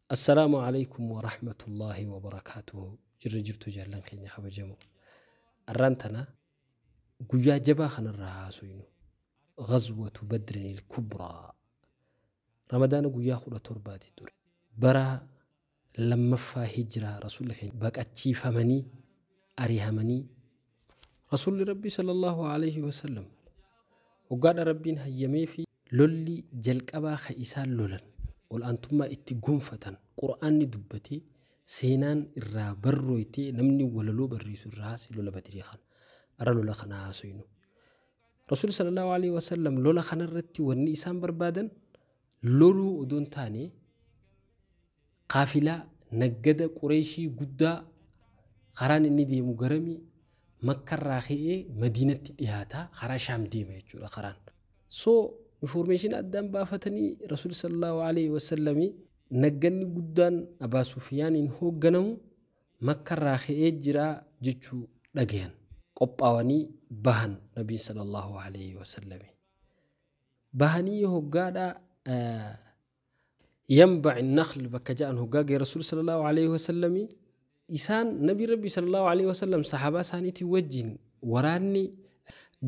Assalaamu Aleeykum Warahmatullaahi Wabarakaatuhu Jirra jirtuu jaallan keenya kabajamoo Arraan tana guyyaa jabaa kanarraa haasofnu Ghazwatu Badrinil Kubraa Ramadaana guyyaa 17 ture bara lammaffaa hijiraa rasuulli keenya baqachiifamanii arihamanii rasuulli rabbii sallallahu alaihi wasallam hoggaadha rabbiin hayyamee fi lolli jalqabaa ka isaan lolan ol'aantummaa itti gonfatan qur'aanni dubbatee seenaan irraa barrooytee namni walaloo barreessu irraa haase lola badrii kana ara lola kana haasoynu rasuulli sallallahu alaihi wasallam lola kanarratti wanni isaan barbaadan loluu odoo hin taane qaafilaa naggada qureeshii guddaa karaan inni deemu garamii makkarraa ka'ee madiinatti dhiyaataa karaa shaam deema jechuudha karaan. So information addaan baafatanii rasuulli sallallahu alaihi wasallamii nagganni guddaan Abaa Sufiyaaniin hoogganamu makkarraa ka'ee jira jechuu dhagayan. Qophaawanii bahan nabiin sallallahu alaihi wasallamii. Bahanii hoggaadha yanbaci nakhl bakka ja'an hoggaa ga'e rasuulli sallallahu alaihi wasallamii isaan nabii rabbii sallallahu alaihi wasallam sahaabaa isaaniitii wajjin waraanni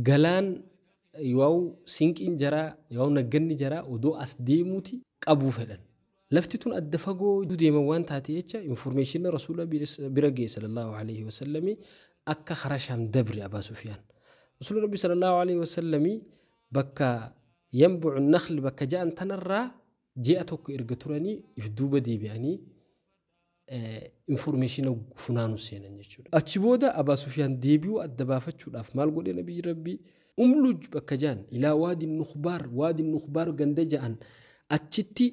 galaan yoo sinqiin jaraa yoo nagganni jaraa odoo as deemuuti qabuu fedhan. Lafti tun adda fagoo deeman waan taate jecha information rasuula bira ga'e sallallahu alaihi wasallamii akka karaa shaam dabre Abaa Sufiyaan. Rasuulli rabbii sallallahu alaihi wasallamii bakka yanbu'u nakhl bakka ja'an tanarraa ji'a tokko erga turanii if duuba deebi'anii information funaanuu seenan jechuudha. Achi booda Abaa Sufiyaan deebi'uu adda baafachuudhaaf maal godhe nabiyyi rabbii Umluj bakka ja'an ilaa waadi Nukhbaar waadi Nukhbaar ganda ja'an achitti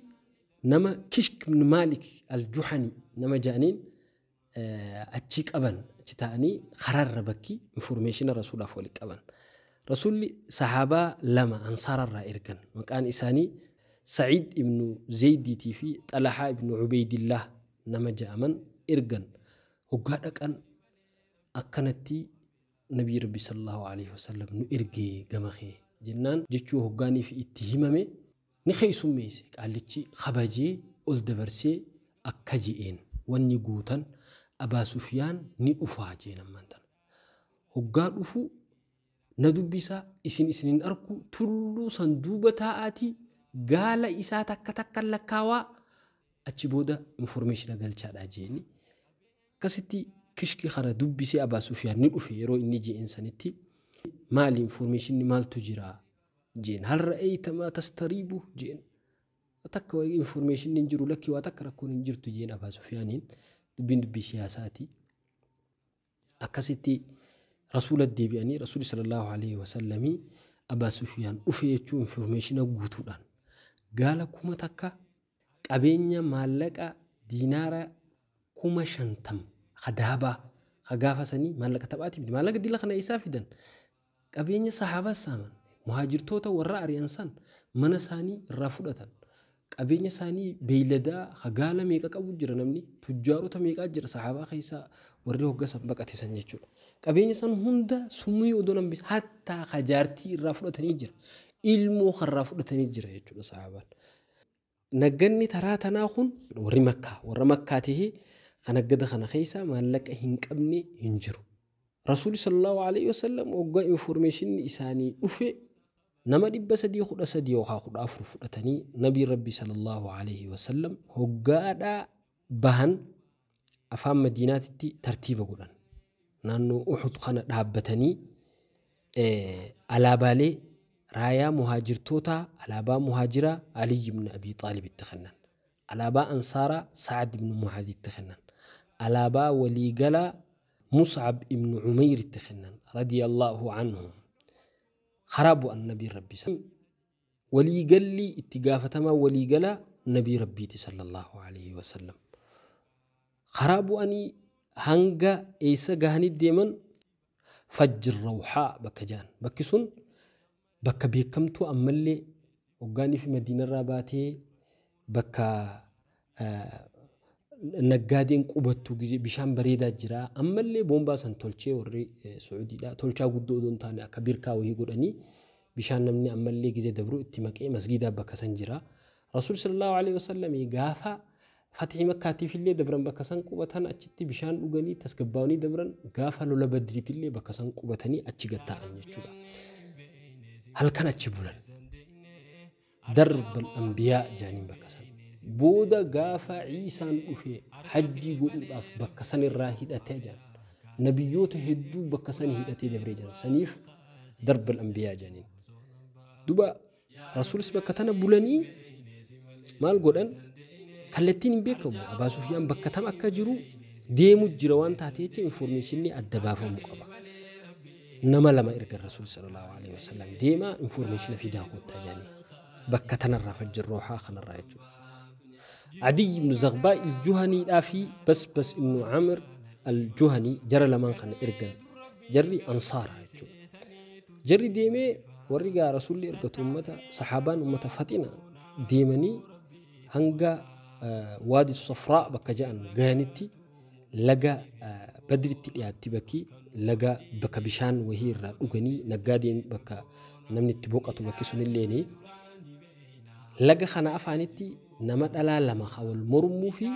nama Kishk ibn Maalik al-Juhani nama ja'aniin achi qaban achi taa'anii karaarra bakki information rasuulaaf wali qaban. Rasuulli sahaabaa lama ansaararraa ergan maqaan isaanii Sa'iid ibn Zaydiitii fi Xalahaa ibn Ubeydillah nama ja'aman ergan. Hoggaa dhaqan akkanatti nabii rabbi sallallahu alaihi wasallam nu ergee gama kee jennaan jechuu hoggaanii fi itti himame ni keessummeesse qaallichi kabajee ol dabarsee akka je'een wanni guutan Abaa Sufiyaan ni dhufaa jeen ammaan tana. Hoggaa dhufu na dubbisaa isin isinin arku tulluu san duuba taa'aatii gaala isaa takka takka lakkaawaa achi booda information galchaadha jeeni. Akkasitti kishki kana dubbisee Abaa Sufiyaan ni dhufe yeroo inni je'een sanitti maali information maaltu jira jeen hal ra'ayta maa tastariibu jeen takka information hin jiru lakki waa takka rakkoon hin jirtu jeen Abaa Sufiyaaniin dubbiin dubbii siyaasaati. Akkasitti rasuula deebi'anii rasuulli sallallahu alaihi wasallamii Abaa Sufiyaan dhufe jechuun information guutuudhaan gaala 1000 qabeenya maallaqa diinaara 50,000 hadaabaa hagaafa sanii maallaqa taphaati miti maallaqa dila kana isaa fidan qabeenya sahaabaa saaman muhaajirtoota warra ari'an san mana isaanii irraa fudhatan qabeenya isaanii beeyladaa hagaala meeqa qabu jira namni tujjaarota meeqaa jira sahaabaa keessaa warri hoggasan baqate san jechuudha. Qabeenya san hunda sumii odoo nambi hattaa hajaartii irraa fudhatanii jira ilmoo karraa fudhatanii jira jechuudha sahaabaan. Nagganni taraa tanaa kun warri makkaa warra makkaa tahee kan naggada kana keessa maallaqa hin qabne hin jiru. Rasuulli sallallahu alaihi wasallam hoggaa information isaanii dhufe nama 313 yookaan 14 fudhatanii nabii rabbii sallallahu alaihi wasallam hoggaadhaa bahan afaan madiinaatitti tartiiba godhan. Naannoo Uhud kana dhaabbatanii alaabaalee raayaa muhaajirtootaa alaabaa muhaajiraa Ali ibn Abi Xaalib itti kennan. Alaabaa ansaaraa Sa'ad ibn Mu'aadh itti kennan. Alaabaa waliigalaa Mus'ab ibn Umayr itti kennan radiyallahu anhum. Karaa bu'an nabii rabbii waliigalli itti gaafatamaa waliigalaa nabii rabbiiti sallallahu alaihi wasallam. Karaa bu'anii hanga eessa gahanii deeman Fajjir Rawhaa bakka ja'an. Bakki sun bakka beekamtuu ammallee hoggaanii fi madiinarraa baatee bakka naggaadeen qubattu gizee bishaan bareedaa jira. Ammallee boombaa san tolchee warri Suudiidha. Tolchaa guddoo odoo hin taane akka birkaa wayii godhanii bishaan namni ammallee gizee dabru itti maqee masgiidaa bakka san jira. Rasuul sallallahu alaihi wasallam gaafa Fatihii Makkaatiif illee dabran bakka san qubatan achitti bishaan dhuganii tasgabbaa'anii dabran gaafa lola Badriitillee bakka san qubatanii achi gatta'an jechuudha. Halkan achi bulan. Darbal Anbiyaa jaaniin bakka san. Booda gaafa Ciisaan dhufe hajjii godhuudhaaf bakka san irraa hidhatee jaan. Nabiyyoota hedduu bakka san hidhatee dabree jaan. Saniif darbal Anbiyaa jaaniin. Duba Rasuulis bakka tana bulanii maal godhan kallattiin hin beekamu. Abaa Sufyaan bakka tam akka jiru deemu jira waan taate jecha informeeshinni adda baafamuu qaba. Nama lama erga Rasuul sallallahu alaihi wasallam deemaa informeeshina fidaa koottaa jaanii bakka tanarraa fajjirroohaa kanarraa jechuudha. Adiy ibn Zagbaa al-Juhaniidhaa fi Basbas ibn Amr al-Juhanii jara lamaan kana ergan jarri ansaara jechuudha. Jarri deemee warri gaa Rasuulli ergatu uummata saxaabaan uummata faxina deemanii hanga waadi Safraa bakka ja'an gahanitti laga Badritti dhiyaatti bakki laga bakka bishaan wahii irraa dhuganii naggaadeen bakka namni itti boqotu bakki sunilleeni laga kana afaanitti nama dhalaa lama ka wal mormuu fi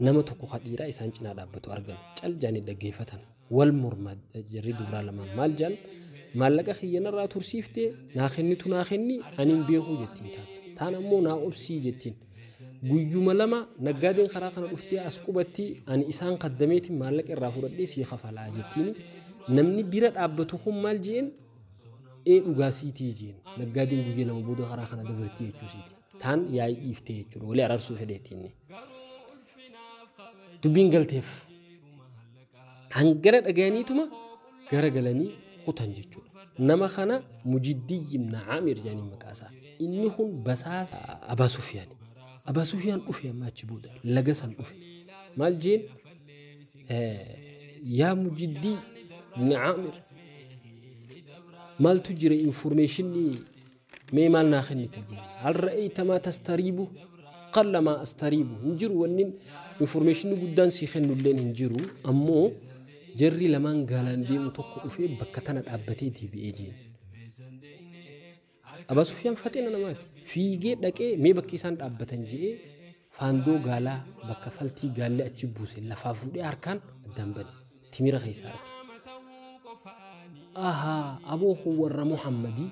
nama tokko ka dhiiraa isaan cinaa dhaabbatu argan cal jaanii dhaggeeffatan wal morma jarri dubraa lamaan maal jaan maallaqa kiyyanarraa tursiiftee naa kennitu naa kenni ani hin beekuu jettiin taan taan ammoo naa obsii jettiin guyyuma lama naggaadeen karaa kana dhuftee as qubatti ani isaan kaddameetiin maallaqa irraa fudhadhee sii kafalaa jettiin namni bira dhaabbatu kun maal jeen ee dhugaa siitii jeen naggaadeen guyya lama booda karaa kana dabartii jechuu siiti taan yaa'ii dhiiftee jechuudha walii araarsuu fedheetiin dubbiin galteef hangana dhagayaniituma gara galanii kutan jechuudha. Nama kana Mujiddii ibn Aamir jedhanii maqaa isaa. Inni kun basaasa Abaa Sufyaan. Abaa Sufyaan dhufe amma achi booda laga san dhufe. Maal jeen yaa Mujiddii ibn Aamir maaltu jira informeeshinii mee maal naa kennite jeen. Hal ra'ayta maa tastariibu qalla maa astariibu hin jiru wannin informeeshinii guddaan sii kennulleen hin jiru ammoo jarri lamaan gaalaan deemu tokko dhufee bakka tana dhaabbatee deebi'ee jeen. Abaa Sufyaan faxina namaati. Fiigee dhaqee mee bakki isaan dhaabbatan je'ee faandoo gaalaa bakka faltii gaallee achi buuse lafaa fuudhee harkaan addaan bane. Timira keessaa arge. Ahaa aboo kun warra Muhammadii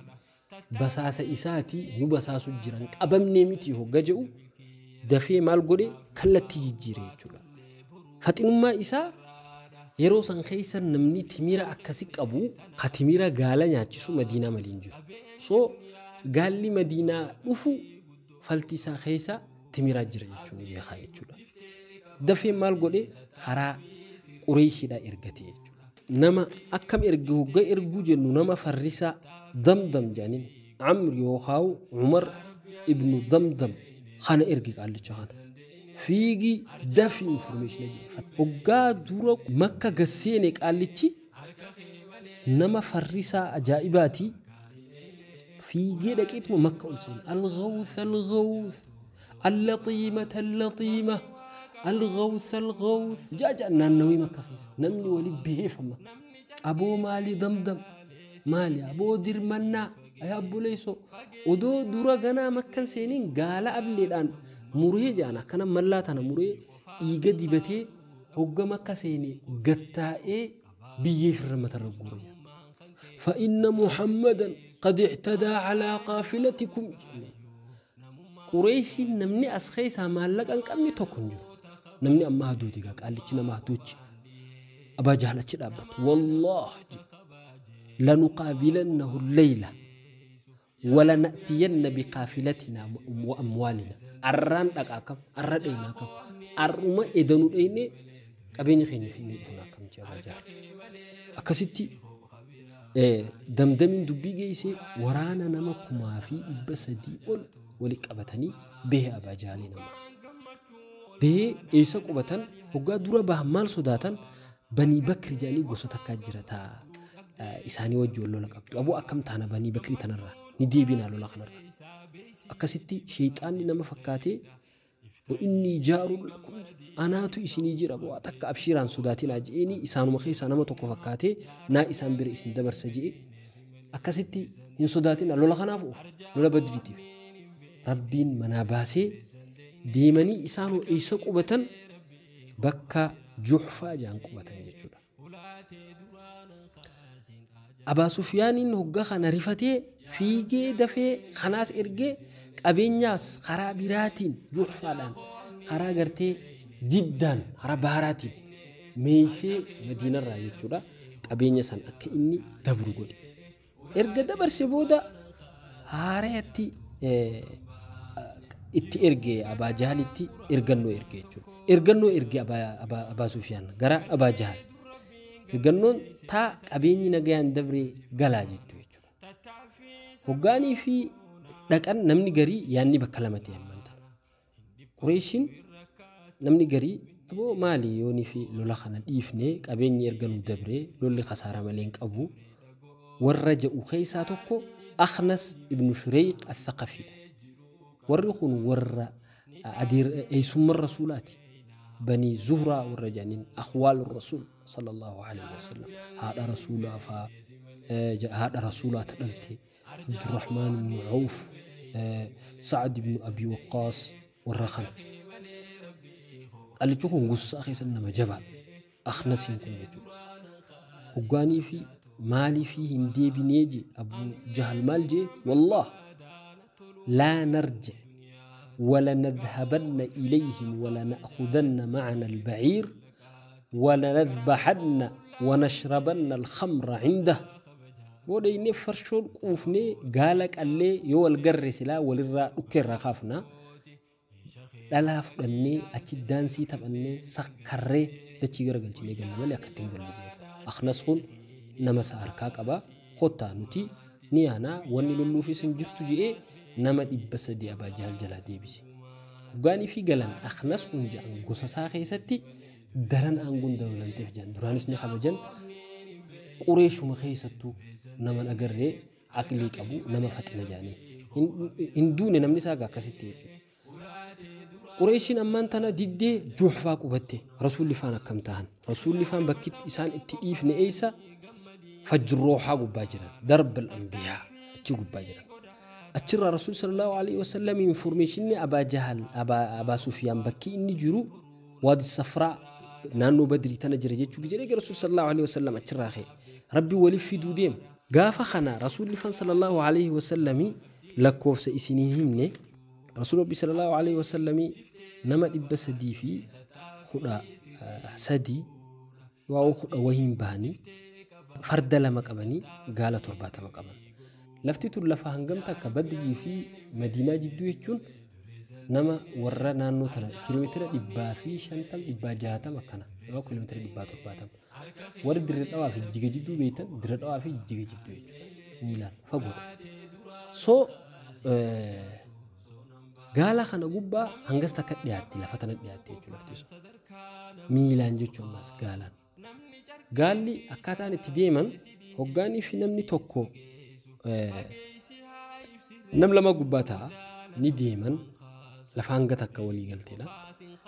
basaasa isaatii nu basaasu jiran qabamnee miti hogga je'u dafee maal godhe kallattii jijjiire jechuudha. Faxinummaa isaa yeroo san keessa namni timira akkasi qabu ka timira gaala nyaachisu Madiinaa maliin jiru. So gaalli Madiinaa dhufu falti isaa keessa timiraa jira jechuun beekaa jechuudha. Dafee maal godhe karaa Qureeshiidhaa ergate jechuudha. Nama akkam erge hogga erguu jennu nama farrisaa Damdam jedhaniin Amr yookaan Umar ibnu Damdam kana erge qaallicha kana. Fiigii dafii informeeshina jedhe. Hoggaa dura makka gasseene qaallichi nama farrisaa ajaa'ibaati. Fiigee dhaqeetuma makka ol seene. Alghawth alghawth allatiimata allatiima alghawth alghawth jaaja naannawii makka keessa namni wali beefama. Aboo maali Damdam maali aboo dirmannaa ayaa obboleessoo odoo dura ganaa makkan seeniin gaala ableedhaan muree jaan akkana mallaa tana muree dhiiga dibatee hogga makka seenee gattaa'ee biyyee firra matarra guure. فإن محمدا قد اعتدى على قافلتكم. قريش نمني أسخيسا مالك أن كمي توكنجر نمني أما هدودي قال لك نما هدوتش أبا جهل أبت والله لنقابلنه الليلة ولنأتين بقافلتنا وأموالنا أران أكاكم أران أيناكم أرما إدنو أيني قبيني خيني فيني هناكم أبا جهل أكستي damdamiin dubbii geesse waraana nama 2300 ol wali qabatanii bahee Abaa Jahaalii nama. Bahee eessa qubatan hoggaa dura bahan maal sodaatan Banii Bakri jedhanii gosa takkaa jira taa isaanii wajji wal lola qabdu. Aboo akkam taana Banii Bakrii tanarraa ni deebinaa lola kanarraa. Akkasitti sheexaanni nama fakkaatee inni jaaru anaatu isinii jira bu'aa takka abshiiraan sodaatinaa je'eeni isaanuma keessaa nama tokko fakkaatee naa isaan bira isin dabarsa je'e akkasitti hin sodaatinaa lola kanaaf oofu lola Badriitiif. Rabbiin manaa baasee Deemanii isaanoo eessa qubatan? Bakka Juhfaa jaan qubatan jechuudha. Abaa Sufiyaaniin hoggaa kana rifatee fiigee dafee kanaas ergee qabeenyaas karaa biraatiin Juhfaadhaan karaa gartee Jiddaan karaa baharaatiin meeshee Madiinarraa jechuudha qabeenya san akka inni dabru godhe. Erga dabarse booda haarayatti itti erge Abaa Jahalitti ergannoo erge jechuudha. Ergannoo erge Abaa Sufiyaan gara Abaa Jahal. Ergannoon taa qabeenyi nagayaan dabree galaa jettu jechuudha. Hoggaanii fi dhaqan namni garii yaanni bakka lamatti hamman ta'a. Qureeshiin namni garii aboo maali yoonii fi lola kana dhiifnee qabeenyi erga nu dabree lolli khasaaraa malee hin qabu warra jedhu keessaa tokko Akhnas ibnu Shureyq al-Thaqafiidha. Warri kun warra eessummaa rasuulaati. Banii Zuhraa warra jedhaniin akhwaalu rasuul sallallahu alaihi wasallam haadha rasuulaa faa haadha rasuulaa tadhalte Abdurrahmaan ibnu Awf Sa'ad ibnu Abi Waqqaas warra kana. Qalichi kun gosa isaa keessa nama jabaadha. Akhnasiin kun jechuudha. Hoggaanii fi maalii fi hin deebinee je Abu Jahal maal jee wallah laa narji ولنذهبن إليهم ولنأخذن معنا البعير ولنذبحن ونشربن الخمر عنده. بودا إني فرشون قوفني قالك اللي يو القرس لا وللرا أكرا خافنا لا فقني أكيد دانسي تبني سكري دتشي قرقل شني قلنا مالي أكتن قلنا أخنسخون نمس أركاك أبا خطا نتي نيانا واني لولو في سنجرتو جي nama 300 Abaa Jahal jalaa deebise. Hoggaanii fi galan Akhnas kun jedhan gosa isaa keessatti daran aangoon dabalanteef jedhan duraanis ni kabajan Qureeshuma keessattuu nama agarree aqlii qabu nama faxina jedhanii hin duune namni isaa akkasitti jechuudha. Qureeshiin ammaan tana diddee Juhfaa qubatte rasuulli faan akkam ta'an rasuulli faan bakkitti isaan itti dhiifne eessa Fajroohaa gubbaa jiran darbal anbiyaa achi gubbaa jiran. Achirraa Rasuul sallallahu alaihi wasallam informationni Abaa Jahal Abaa Sufiyaan bakki inni jiru Waadi Safraa naannoo Badrii tana jira jechuu jedhee Rasuul sallallahu alaihi wasallam achirraa ka'e. Rabbi waliif fiduu deema. Gaafa kana Rasuulli fan sallallahu alaihi wasallam lakkoofsa isinii himne Rasuul Rabbi sallallahu alaihi wasallam nama 313 waa kudha wahiin bahanii farda 2 qabanii gaala 70 qaban. Lafti tun lafa hangam takka Badrii fi Madiinaa jidduu jechuun nama warra naannoo tana kiiloomeetira 150 160 akkana yoo kiiloomeetira 170 warri dirree dhawaa fi jijjiga jidduu beektan dirree dhawaa fi jijjiga jidduu jechuudha miilaan fagoodha. So gaala kana gubbaa hangas takka dhiyaatti lafa tana dhiyaatti jechuudha lafti sun miilaan jechuun ammas gaalaan. Gaalli akkaataan itti deeman hoggaanii fi namni tokko nam lama gubbaa ta'a ni deeman lafa hanga takka walii galteedha.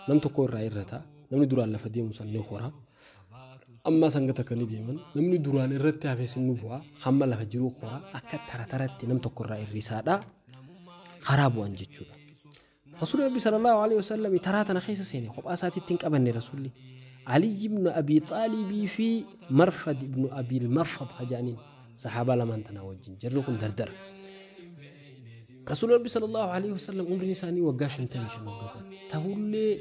Nam tokko irraa irra ta'a namni duraan lafa deemu san ni hora. Ammas hanga takka ni deeman namni duraan irratti hafes ni bu'a hamma lafa jiru hora akka tara taratti nam tokko irraa irrisaadha karaa bu'an jechuudha. Rasuulli Rabbi sallallahu alaihi wasallam taraa tana keessa seene kophaa isaatiitti hin qabanne rasuulli. Ali ibn Abi Taalib fi Marfad ibn Abi al-Marfad hajaaniin sahaaba lamaan tana wajjin jarri kun dardara. Rasuulli Rabbi sallallahu alaihi wasallam umriin isaanii waggaa 55 waggaa sana. Ta'ullee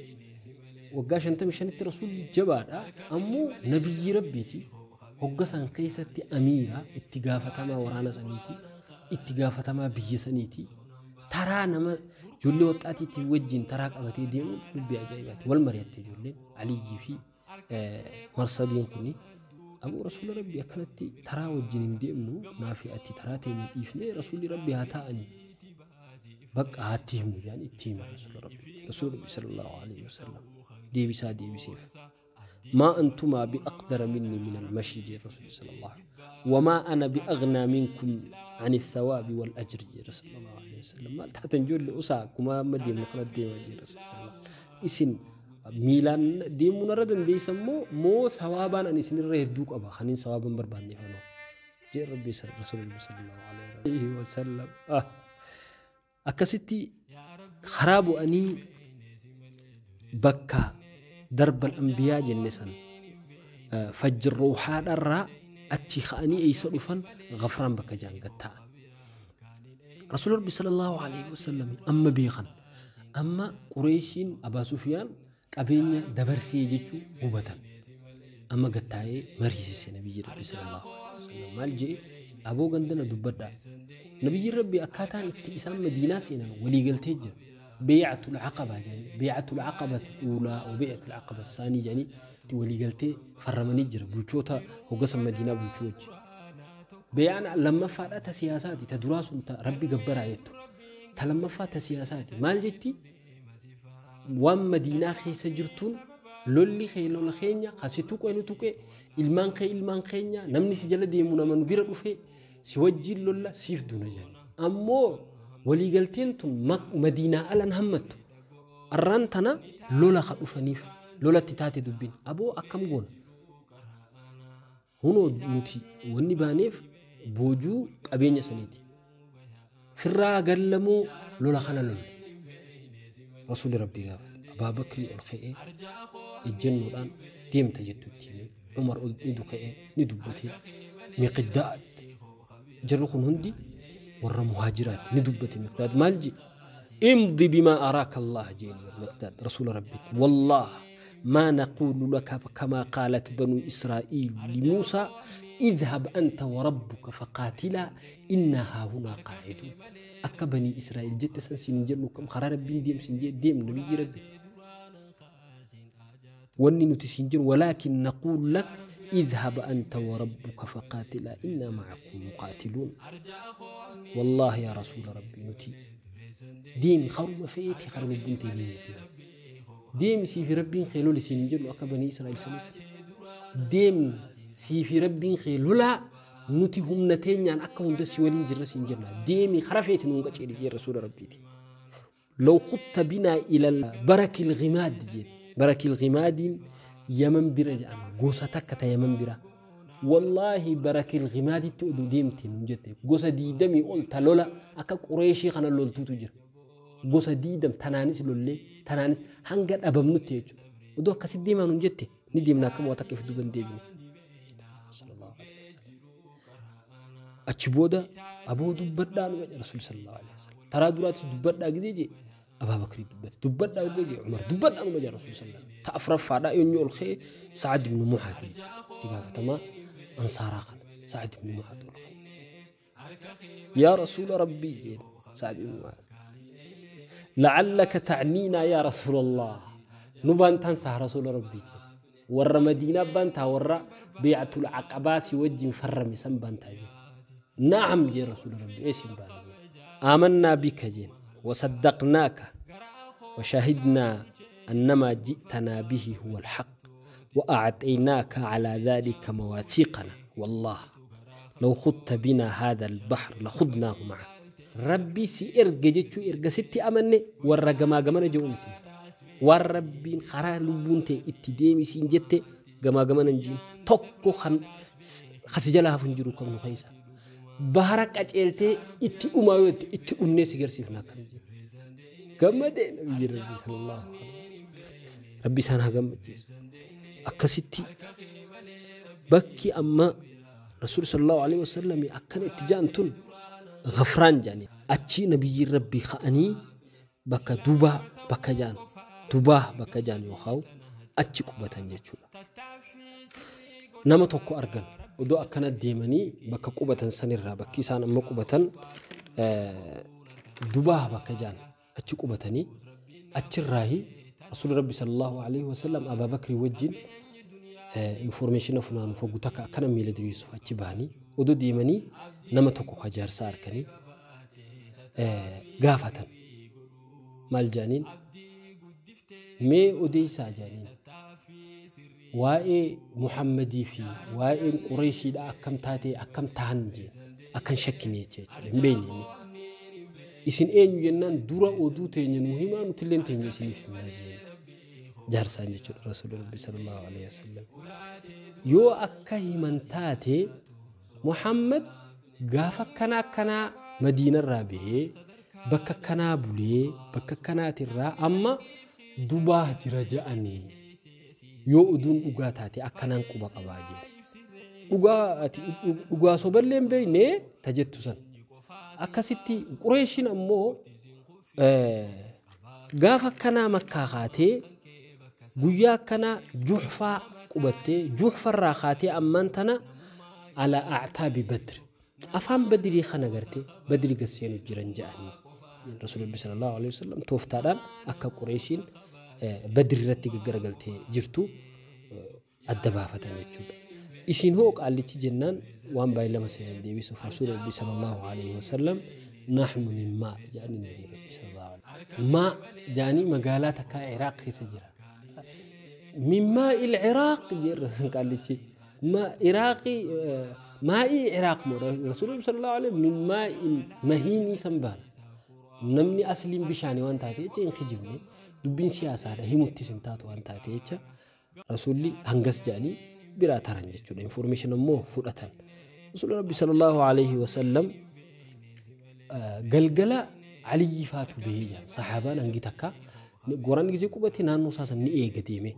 waggaa 55tti rasuulli jabaadha ammoo nabiyyi Rabbiiti hogga san keessatti amiira itti gaafatamaa waraana saniiti itti gaafatamaa biyya saniiti taraa nama ijoollee waxaatiitti wajjin taraa qabatee deemu dubbii ajaa'ibaati. Wal mari'atte ijoolleen Aliyyii fi Marsadiin kuni Abu Rasuula Rabbi akkanatti taraa wajjin hin deemnu maafi ati taraa teenya dhiifnee Rasuulli Rabbi haa taa'anii bakka haatti himu jedhan itti hima Rasuula Rabbi. Rasuula Rabbi sallallahu alaihi wasallam deebisaa deebiseef. ما أنتما بأقدر مني من المشي جي الرسول صلى الله عليه وسلم وما أنا بأغنى منكم عن الثواب والأجر جي رسول الله عليه وسلم. ما تحتنجول لأساكما مدي مخرج دي جي رسول صلى الله عليه وسلم. إسن ميلان دي منردن دي سمو مو ثوابا أن إسن الريه دوك أبا خنين ثوابا برباني فنو جي ربي رسول الله صلى الله عليه وسلم. أكستي خراب أني Bakka darbal anbiyaa jenne san fajjir ruuxaadharraa achi ka'anii eeysa dhufan Ghafraan bakka jaan gad taa'an. Rasuulli Rabbi sallallahu alaihi wasallam amma beekan amma Qureeshiin Abaa Sufiyaan qabeenya dabarsee jechuu hubatan. Amma gad taa'ee mariisise Nabiyyi Rabbi sallallahu alaihi wasallam maal je'e aboo gandana dubbadhaa. Nabiyyi Rabbi akkaataan itti isaan Madiinaa seenan waliigaltee jira. Beecatul Aqabaa jedhanii beecatul Aqabati uulaa wa beecatul Aqaba saanii jedhanii itti waliigaltee farramanii jira bulchoota hoggasa Madiinaa bulchuu wajji. Beeyaan lammaffaadha ta siyaasaati ta duraa sun ta Rabbi gabbaraa jettu. Ta lammaffaa ta siyaasaati maal jetti waan Madiinaa keessa jirtuun lolli kee lola keenya kasi tuqe nu tuqe ilmaan kee ilmaan keenya namni si jala deemu nama nu bira dhufe si wajjiin lolla siif duna jedhan. Ammoo waliigalteen tun Madiinaa alan hammattu. Arraan tana lola ka dhufaniif lolatti taate dubbin aboo akkam goona. Hunoo nuti wanni baaneef boojuu qabeenya saniiti. Firraa gallamoo lola kana lolla. Rasuulli Rabbii gaafate. Abaa Bakrii ol ka'ee ejjennoodhaan deemta jettu itti hime. Umar ol ni ka'ee ni dubbate. Miqdaad jarri kun hundi warra muhaajiraati ni dubbate Miqdaad maal jedhe? Imdi bimaa araaka Allah jeen Miqdaad Rasuula Rabbitti. Wallaah ما نقول لك كما قالت بنو إسرائيل لموسى اذهب أنت وربك فقاتلا إنا هاهنا قاعدون. أكا بني إسرائيل جت سنسين جنو كم خرار ربين ديم سنجي ديم نبي ربي وني نتسنجر ولكن نقول لك اذهب أنت وربك فقاتلا إنا معكم مقاتلون. والله يا رسول ربي نتي ديم خرم فيتي خرم بنتي ديني ديم سي في ربين خيلول سينجر أكا بني إسرائيل سنت ديم سي في ربين خيلولا نتي هم نتين يعني أكا هم دسي ولين جر سينجرنا ديمي خرفيت نونغا تشيري رسول ربي لو خدت بنا إلى برك الغماد جي برك الغماد يمن برجع غوستك تا يمن برا والله برك الغماد تؤدو ديمتي نجت غوسا ديدمي قلت لولا أكا قريشي خنا لولتو تجر غوسا ديدم تنانس لولي تنانس هنگد أبمنوتي يجو ودو كسي ديما نجت نديمنا كم وتكف دوبن ديبني صلى الله عليه وسلم. أتشبودا أبو دبدا رسول صلى الله عليه وسلم ترى دولات دبدا جزيجي أبا بكر دبت دبدا وجي عمر دبدا وجي رسول صلى الله عليه وسلم تأفرف فدا ينيو الخي سعد بن معاذ تقاف تما أنصار خل سعد بن معاذ الخي يا رسول ربي جين سعد بن معاذ لعلك تعنينا يا رسول الله نبان تنسى رسول ربي جين ور مدينة بانتا ور بيعة العقبة سوجي فرمي سن بانتا جين نعم جين رسول ربي إيش آمنا بك جين وصدقناك وشهدنا أنما جئتنا به هو الحق وأعطيناك على ذلك مواثيقنا والله لو خضت بنا هذا البحر لخضناه معك. ربي سي إرججتشو إرجع ستي أمني والرجما جمنا جومتي والربين خرا لبونتي اتديمي سينجتي جما جمنا نجين توكو خن خسجلها فنجرو كم نخيسا بحرك أجلتي إتي أمايوت إتي أنيس جرسيفنا كم جي جمدين نبي ربي صلى الله عليه وسلم ربي سانها جمد أكستي بكي أما رسول صلى الله عليه وسلم أكن اتجانتون غفران جاني أتشي نبي ربي خاني بكا دوبا بكا جان دوبا بكا جان يخاو أتشي قبتان جتشولا نما توكو أرجن ودو أكن ديمني بكا قبتان سنرا بكي سان أما قبتان دوبا بكا جان أتشي قبتاني أتشي الراهي رسول ربي صلى الله عليه وسلم أبا بكر وجين information فلان فوقتك أكن ميلاد يوسف أتشي باني ودو ديمني نما توكو خجار سار كني قافة مال جانين مي أوديسا جانين وائي محمدي في وائي قريشي دا أكم تاتي أكم تهنجي أكن شكني يتشي مبيني إسين أين جنان دورا أودو تيني مهمة نتلين تيني إسيني في مناجين جارسان جيتشو رسول ربي صلى الله عليه وسلم يو أكاي من تاتي محمد غافا كنا كنا مدينة رابعه بكا كنا بولي بكا كنا ترى أما Dubaa jira ja'anii yoo oduun dhugaa taate akkanaan quba qabaa jee. Dhugaa ati dhugaa soballee hin beekne ta jettu san. Akkasitti Qureeshiin ammoo gaafa akkanaa Makkaa kaatee guyyaa akkanaa Juhfaa qubattee Juhfarraa kaatee ammaan tana ala a'taabi Badr. Afaan Badrii kana gartee Badri gasseenu jiran ja'anii. Rasuulli Rabbi sallallahu alaihi wasallam tooftaadhaan akka Qureeshiin Badri irratti gaggaragaltee jirtu adda baafatan jechuudha. Isin hoo qaallichi jennaan waan baay'ee lama seenan deebisuuf Rasuulli Rabbi sallallahu alaihi wasallam nahnu min maa jedhanii Nabi Rabbi sallallahu alaihi wasallam. Maa jedhanii magaalaa takkaa Iraaq keessa jira. Min maa'il Iraaq jedhe qaallichi. Ma Iraaqii maa'ii Iraaq moo Rasuulli Rabbi sallallahu alaihi wasallam min maa'in mahiinii san baana. Namni asliin bishaanii waan taate jecha hin kijibne dubbiin siyaasaadha himuttis hin taatu waan taate jecha Rasuulli hangas jedhanii biraa taran jechuudha. Information ammoo fudhatan. Rasuulli Rabbi sallallahu alaihi wasallam galgala Aliyyi faatu bahee jira. Sahaabaan hangi takka goraanni gisee qubate naannoo isaa san ni eega deeme.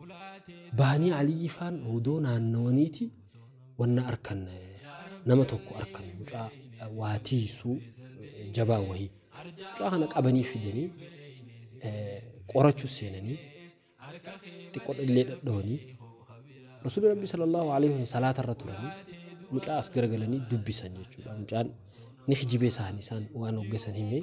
Bahanii Aliyyi faan odoo naannawaniiti wanna arkan nama tokko arkan mucaa waa tiisuu jabaa wahii. Mucaa kana qabanii fidanii qorachuu seenanii xiqqoo illee dhadhawanii Rasuulli Rabbi sallallahu alaihi wasallam salaata irra turanii mucaa as garagalanii dubbisan jechuudha. Mucaan ni kijibee isaanii isaan waan hoggasan himee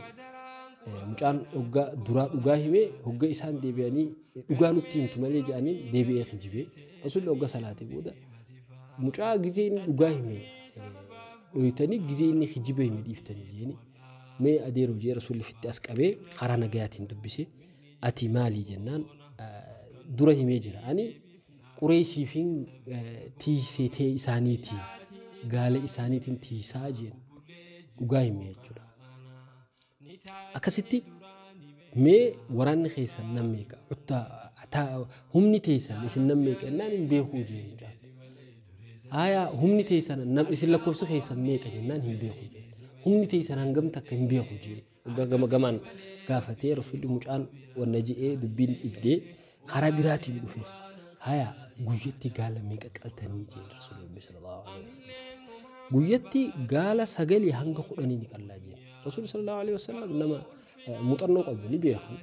mucaan hoggaa duraa dhugaa himee hogga isaan deebi'anii dhugaa nutti himtu malee jedhanii deebi'ee kijibee Rasuulli hogga salaatee booda mucaa gizee inni dhugaa himee dhoyitanii gizee inni kijibee hime dhiiftanii jeeni mee adeeroo jee Rasuulli fitti as qabee karaa nagayaatiin dubbise ati maalii jennaan dura himee jira. Ani Qureeshiifin tiisetee isaaniitiin gaala isaaniitiin tiisaa jeen dhugaa himee jechuudha. Akkasitti mee waraanni keessan nam meeqa humni teessan isin nam meeqa jennaan hin beekuu jeen mucaan. Aayaa humni teessan isin lakkoofsa keessan meeqa jennaan hin beekuu jeen. Humni teessan hangam takka hin beeku jee. Gama gamaan gaafatee Rasuulli mucaan wanna je'ee dubbiin dhibdee karaa biraatiin dhufeef. Haya guyyatti gaala meeqa qaltanii jeen Rasuulli sallallahu alaihi wasallam. Guyyatti gaala 9 hanga 10 ni qallaa jeen. Rasuulli sallallahu alaihi wasallam nama muuxannoo qabu ni beekan.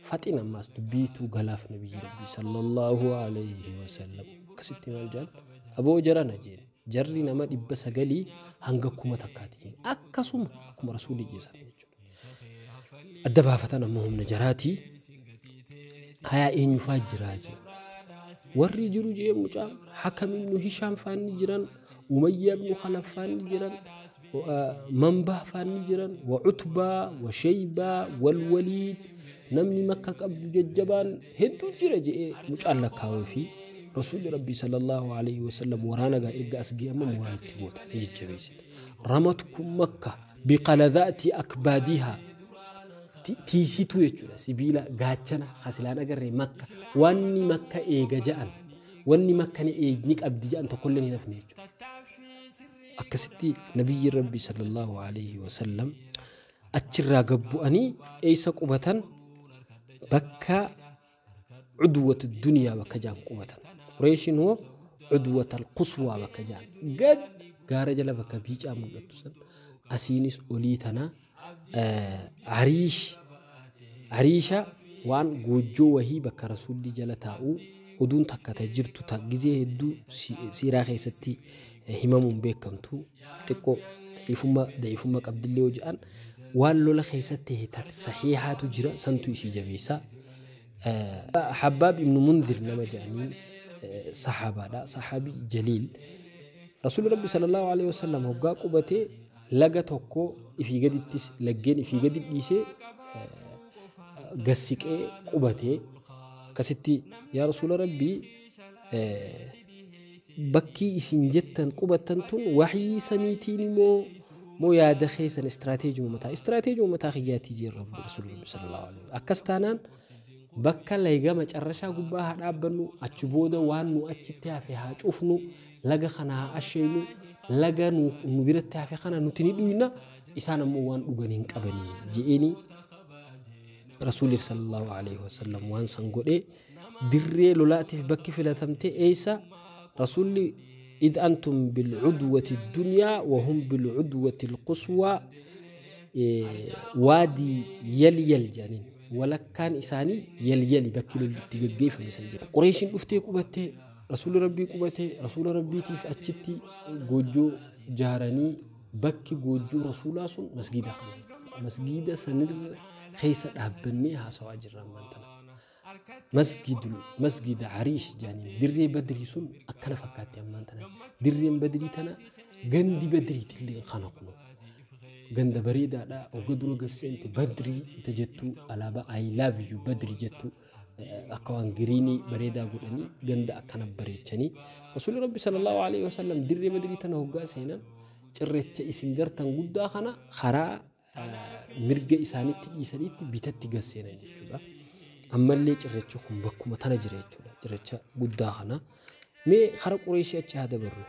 Faxin ammaas dubbiituu galaaf Nabiyyi Rabbi sallallahu alaihi wasallam. Akkasitti maal jaan aboo jarana jeen. Jarri nama 900 hanga 1000 jeen. Akkasuma akkuma Rasuulli jeesan jechuudha. Adda baafatan ammoo humna jaraatii. Haya eenyufaa jiraa jeen. Warri jiru jee mucaan Hakam ibnu Hishaam faanni jiran, Umayyaa ibnu Khalaf faanni jiran, Manbah faanni jiran, wa Utbaa, wa Shaybaa, wal Waliid namni Makka qabdu jajjabaan hedduu jira je'ee mucaan lakkaawee fi Rasuulli Rabbi sallallahu alaihi wasallam waraana gaa erga as ga'e amma mooraalitti goota ni jajjabeessita. Ramatkum Makka biqaladhaati akbaadihaa tiisituu jechuudha. Sibiila gaachana hasilaan agarree Makka wanni Makka eega ja'an wanni Makka ni qabdi ja'an tokkollee hin hafne jechuudha. Akkasitti Nabiyyi Rabbi sallallahu alaihi wasallam achirraa gabbu'anii eessa qubatan bakka cudwata duniyaa bakka ja'an qubatan. Qureeshiin hoo cudwata alquswaa bakka ja'an gad gaara jala bakka biicaa mul'attu san asiinis olii tana ariisha waan goojjoo wahii bakka Rasuulli jala taa'u oduun takka ta jirtu ta gizee hedduu siiraa keessatti himamuun beekamtu xiqqoo da'iifummaa qabdillee yoo jedhan waan lola keessatti sahiihaatu jira santu isii jabeessa. Habbaab ibnu Munzir nama jedhanii saxaabaadha. Saxaabii jaliil. Rasuulli Rabbi sallallahu alaihi wasallam hoggaa qubatee laga tokko ifii gadittis laggeen ifii gadi dhiisee gassiqee qubatee akkasitti yaa Rasuula Rabbii bakki isin jettan qubattan tun waxyii samiitiin moo yaada keessan istirateejii mataa kiyyaatii jeen Rabbi Rasuulli Rabbi sallallahu alaihi wasallam. Akkas taanaan bakka laga macarrashaa gubbaa haa dhaabbannu achi booda waan nu achitti hafe haa cufnu laga kana haa asheenu laga nu biratti hafe kana nuti ni dhuyna isaan ammoo waan dhugan hin qabanii je'eenii Rasuulli sallallahu alaihi wasallam waan san godhee dirree lolaatiif bakki filatamte eessa Rasuulli إذ أنتم بالعدوة الدنيا وهم بالعدوة القصوى وادي يليل جانين ولكان إساني يليل بكيلو اللي في مسجد قريش أفتي قبته رسول ربي قبته رسول ربي تيف أتشتي جوجو جارني بكي جوجو رسول الله مسجد خنا مسجد سنر خيسة أبنيها سواجر رمانتنا مسجد عريش جاني دري بدري سن أكنا فكاتي أمانتنا دري بدري تنا جندي بدري تلي خنقنا جند بريدة لا وقدروا قسنت بدري تجتو على با I love you بدري جتو أكوان جريني بريدة قولني جند أكنا بريتشني رسول ربي صلى الله عليه وسلم دري بدري تنا هو قاس هنا شرت إسنجر تنقود خنا خرا مرجع إسانيت إسانيت بيتت قسينا جوا أما اللي شرتشهم بكم تنا جريتشولا جريتش قد خنا مي خرا قريش هذا برو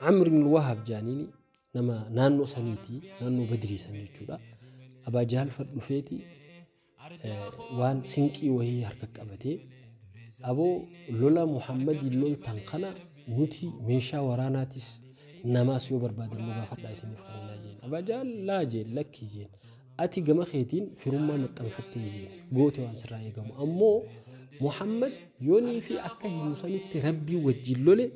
عمرو بن الوهاب جانيني نما نانو سنيتي نانو بدري سنيتشولا أبا جهل فردفيتي وان سنكي وهي حركة أبتي أبو لولا محمد اللول تنقنا نوتي ميشا وراناتيس نماس يوبر بعد المغافر لا يسني فخرنا جين أبا جهل لا جين لكي جين أتي جما خيتين في روما متنفتي جين قوتي وان سراي جما أمو محمد يوني في أكه مساني تربي وجلولي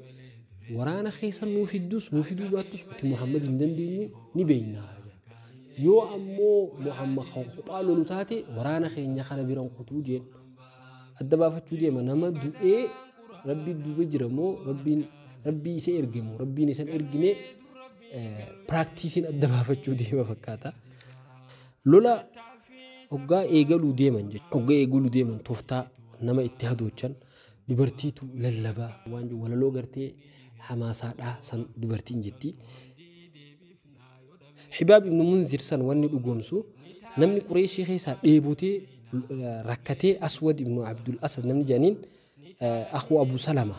ورانا خيسا نوفي الدوس نوفي دوباتوس محمد ندندينو نبينا يو أمو محمد خطالو لتاتي ورانا خينيا خنا بيران خطوجين الدبافة تودي ما نما دوئي ربي دوبجرمو ربي سيرجمو ربي نسان إرجني براكتيسين الدبافة تودي ما فكاتا لولا أوجا إيجالو ديمن أوجا إيجالو ديمن توفتا نما اتحادو كان دبرتيتو للبا وانجو ولا لوجرتي حماسة سن دبرتين جتي حباب ابن منذر سن وني الأجومسو نمني قريشي خيسا إيبوتي ركتي أسود ابن عبد الأسد نمني جانين أخو أبو سلمة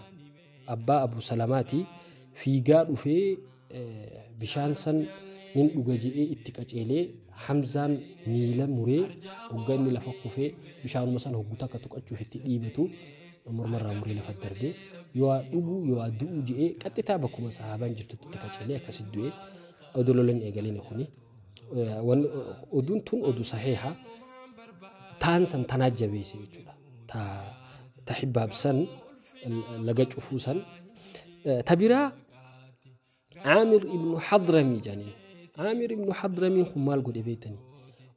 أبا أبو سلماتي في قال وفي بشان سن نين أجي اتكاچيلي حمزان ميلا موري وغني لفقو في بشان مسان هغوتا كتوقچو في تديبتو مرمر موري لفدربي يوا دغو يوا دو جي قطتا بكم صحابان جرتو تتكاچيلي كسدوي أدلولن إيجالين خوني ون أدون تون أدو صحيحة تانسن تناجبي سيجولا تا تحباب سن لقج أفوسن تبرا عامر ابن حضرمي جاني عامر ابن حضرمي خمال قد بيتني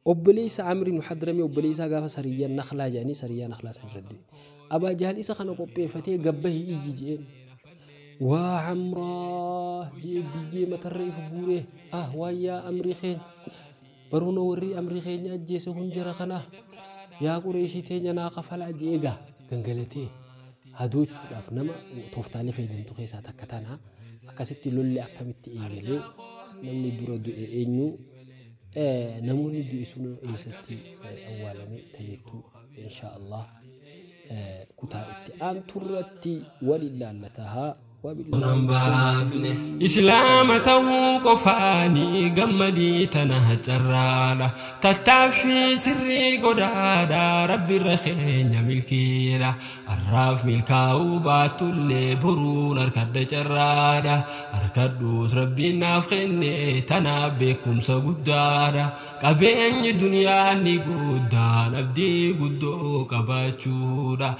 أبليس عامر ابن حضرمي أبليس قاف سريا نخلا جاني سريا نخلا سنردي أبا جهل إسا خنق أبي فتي قبه إيجي جين وعمراه جي بيجي متري فبوره ويا أمري خين برونا وري أمري خين أجيس هنجر خنا يا قريشي تين ناقة فلا جيجا جنجلتي هدوش لافنما توفتالي في دم تخيسا تكتانا أكستي لولي أكملت إيجالي نمني درو دو إنيو نموني دو إسونو إيستي أولامي تجتو إن شاء الله كتا إتئان ترتي ولله لتها إسلام توقفاني قمدي تنهجرالا تتعفي سري قدادا ربي الرخين ملكيلا الراف ملكاو باتولي برون أركد جرادا أركدوس ربي نافخيني تنابيكم سقدادا قبين دنيا نقودان أبدي قدو قباتشودا.